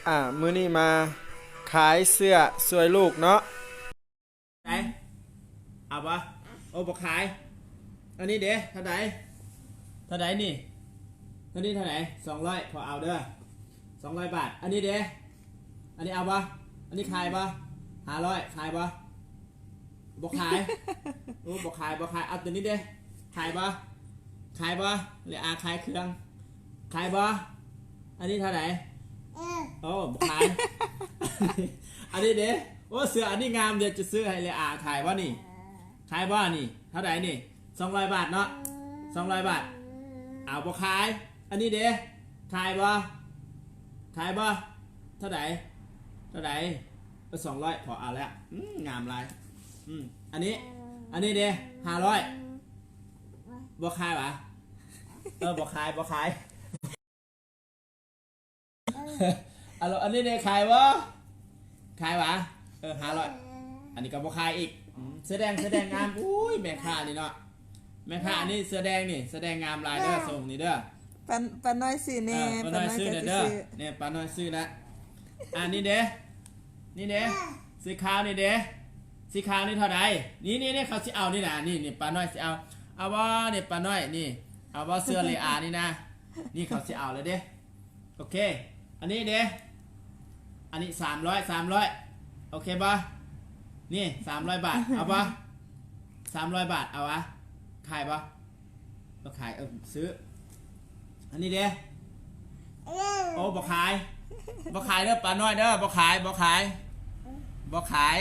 ອ່າ ມື້ນີ້ມາຂາຍເສື້ອຊ່ວຍລູກເນາະ. ໄດ້ ເອົາບໍ່? ໂອ້ ບໍ່ຂາຍ. ອັນນີ້ເດ້ ເທົ່າໃດ? ເທົ່າໃດນີ້? ຕົວນີ້ເທົ່າໃດ? ສອງຮ້ອຍ ຂໍເອົາເດີ ສອງຮ້ອຍບາດ. ອັນນີ້ເດ້? ອັນນີ້ເອົາບໍ່? ອັນນີ້ຂາຍບໍ່? ຫ້າຮ້ອຍ ຂາຍບໍ່? ບໍ່ຂາຍ. ໂອ້ ບໍ່ຂາຍ ບໍ່ຂາຍ. ເອົາຕົວນີ້ເດ້ ຂາຍບໍ່? ຂາຍບໍ່? ເລອາຂາຍເຄື່ອງ ຂາຍບໍ່? ອັນນີ້ເທົ່າໃດ? ໂອ້ ບໍ່ຂາຍ. ອັນນີ້ເດ້? ໂອ້ ເສື້ອອັນນີ້ງາມເດ ຈະຊື້ໃຫ້ເລອາ. ຂາຍບໍ່ນີ້? ຂາຍບໍ່ນີ້? ເທົ່າໃດນີ້? ສອງຮ້ອຍບາດເນາະ ສອງຮ້ອຍບາດ. ເອົາ ບໍ່ຂາຍ. ອັນນີ້ເດ້? ຂາຍບໍ່? ຂາຍບໍ່? ເທົ່າໃດ? ເທົ່າໃດ? ເອີ ສອງຮ້ອຍ ພໍເອົາແລ້ວ. ອືມ ງາມຫຼາຍ. ອືມ ອັນນີ້ ອັນນີ້ເດ້? ຫ້າຮ້ອຍ. ບໍ່ຂາຍຫວາ? ເອີ ບໍ່ຂາຍ ບໍ່ຂາຍ. ອັນ ອັນນີ້ເດ້ ຂາຍບໍ່? ຂາຍຫວາ? ເອີ ຫ້າຮ້ອຍ. ອັນນີ້ກໍບໍ່ຂາຍອີກ. ອືມ ເສື້ອແດງ ເສື້ອແດງງາມ. ອຸ້ຍ ແມ່ຄ້ານີ້ເນາະ ແມ່ຄ້າອັນນີ້ເສື້ອແດງນີ້ ເສື້ອແດງງາມຫຼາຍເດີ. ເອີ ສົ່ງນີ້ເດີ ປ້າ ປ້ານ້ອຍຊື້ແດ່ ເອີ ປ້ານ້ອຍຊື້ແດ່ເດີ. ນີ້ ປ້ານ້ອຍຊື້ແລ້ວ. ອັນນີ້ເດ້? ນີ້ເດ້? ສີຂາວນີ້ເດ້? ສີຂາວນີ້ເທົ່າໃດ? ນີ້ ນີ້ ນີ້ ເຂົາຊິເອົານີ້ນະ. ນີ້ ນີ້ ປ້ານ້ອຍຊິເອົາ. ເອົາບໍ່ນີ້ ປ້ານ້ອຍນີ້? ເອົາບໍ່ ເສື້ອເລອານີ້ນະ? ນີ້ ເຂົາຊິເອົາແລ້ວເດ້. ໂອເຄ ອັນນີ້ເດ້? ອັນນີ້ສາມຮ້ອຍ ສາມຮ້ອຍ ໂອເຄບໍ່? ນີ້ສາມຮ້ອຍບາດ ເອົາບໍ່? ສາມຮ້ອຍບາດ ເອົາຫວາ? ຂາຍບໍ່? ບໍ່ຂາຍ. ເອີ ຊື້. ອັນນີ້ເດ້? ໂອ້ ບໍ່ຂາຍ ບໍ່ຂາຍເດີ ປ້ານ້ອຍເດີ. ບໍ່ຂາຍ ບໍ່ຂາຍ ບໍ່ຂາຍ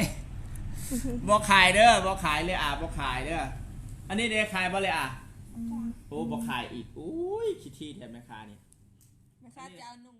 ບໍ່ຂາຍເດີ ບໍ່ຂາຍເລອາ ບໍ່ຂາຍເດີ. ອັນນີ້ເດ້ ຂາຍບໍ່ເລອາ? ອືມ ໂອ້ ບໍ່ຂາຍອີກ. ໂອ້ຍ ຂີ້ຖີ່ແທ້ແມ່ຄ້ານີ້. ແມ່ຄ້າຈະເອົານຸ່ງ